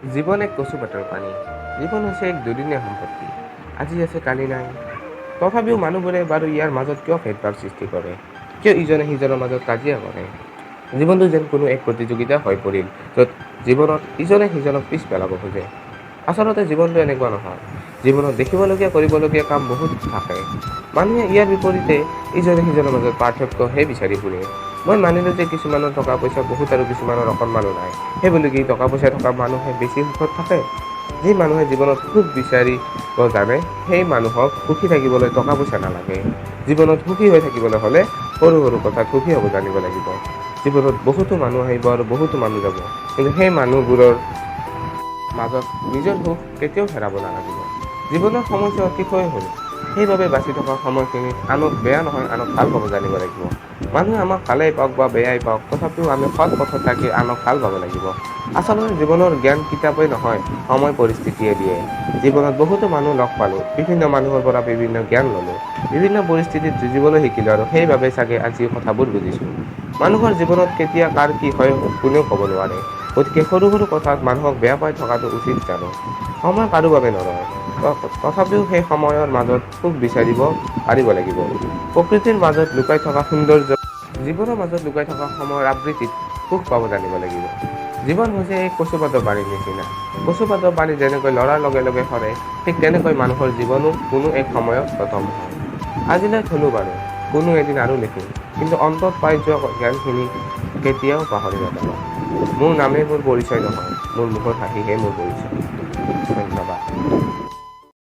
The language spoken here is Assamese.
জীৱন এক কচুপাতৰ পানী। জীৱন হৈছে এক দুদিনীয়া সম্পত্তি। আজি আছে, কালি নাই। তথাপিও মানুহবোৰে বাৰু ইয়াৰ মাজত কিয় ভেদভাৱ সৃষ্টি কৰে? কিয় ইজনে সিজনৰ মাজত কাজিয়া কৰে? জীৱনটো যেন কোনো এক প্ৰতিযোগিতা হৈ পৰিল, য'ত জীৱনত ইজনে সিজনক পিছ পেলাব খোজে। আচলতে জীৱনটো এনেকুৱা নহয়। জীৱনত দেখিবলগীয়া, কৰিবলগীয়া কাম বহুত থাকে। মানুহে ইয়াৰ বিপৰীতে ইজনে সিজনৰ মাজত পাৰ্থক্যহে বিচাৰি ফুৰে। মই মানিলোঁ যে কিছুমানৰ টকা পইচা বহুত আৰু কিছুমানৰ অকণমানো নাই। সেইবুলি কি টকা পইচা থকা মানুহে বেছি সুখত থাকে? যি মানুহে জীৱনত সুখ বিচাৰিব জানে, সেই মানুহক সুখী থাকিবলৈ টকা পইচা নালাগে। জীৱনত সুখী হৈ থাকিবলৈ হ'লে সৰু সৰু কথাত সুখী হ'ব জানিব লাগিব। জীৱনত বহুতো মানুহ আহিব আৰু বহুতো মানুহ যাব, কিন্তু সেই মানুহবোৰৰ মাজত নিজৰ সুখ কেতিয়াও হেৰাব নালাগিব। জীৱনৰ সমস্যা অতিশয় সৰু। সেইবাবে বাচি থকা সময়খিনিত আনক বেয়া নহয়, আনক ভাল পাব জানিব লাগিব। মানুহে আমাক ভালেই পাওক বা বেয়াই পাওক, তথাপিও আমি সৎ পথত থাকি আনক ভাল পাব লাগিব। আচলতে জীৱনৰ জ্ঞান কিতাপেই নহয়, সময় পৰিস্থিতিয়ে দিয়ে। জীৱনত বহুতো মানুহ লগ পালোঁ, বিভিন্ন মানুহৰ পৰা বিভিন্ন জ্ঞান ল'লোঁ, বিভিন্ন পৰিস্থিতিত যুঁজিবলৈ শিকিলোঁ আৰু সেইবাবে চাগে আজি কথাবোৰ বুজিছোঁ। মানুহৰ জীৱনত কেতিয়া কাৰ কি হয়, কোনেও ক'ব নোৱাৰে। গতিকে সৰু সৰু কথাত মানুহক বেয়া পাই থকাটো উচিত জানো? সময় কাৰো বাবে নৰয়। তথাপিও সেই সময়ৰ মাজত সুখ বিচাৰিব পাৰিব লাগিব। প্ৰকৃতিৰ মাজত লুকাই থকা সৌন্দৰ্য, জীৱনৰ মাজত লুকাই থকা সময়ৰ আবৃত্তিত সুখ পাব জানিব লাগিব। জীৱন হৈছে এই কচুপাতৰ পানীৰ নিচিনা। কচুপাতৰ পানী যেনেকৈ লৰাৰ লগে লগে সৰে, ঠিক তেনেকৈ মানুহৰ জীৱনো কোনো এক সময়ত খতম হয়। আজিলৈ থলোঁ বাৰু, কোনো এদিন আৰু লিখিম। কিন্তু অন্তত পাই যোৱা জ্ঞানখিনি কেতিয়াও পাহৰি নাযাবা। মোৰ নামেই মোৰ পৰিচয় নহয়, মোৰ মুখৰ হাঁহিহে মোৰ পৰিচয়।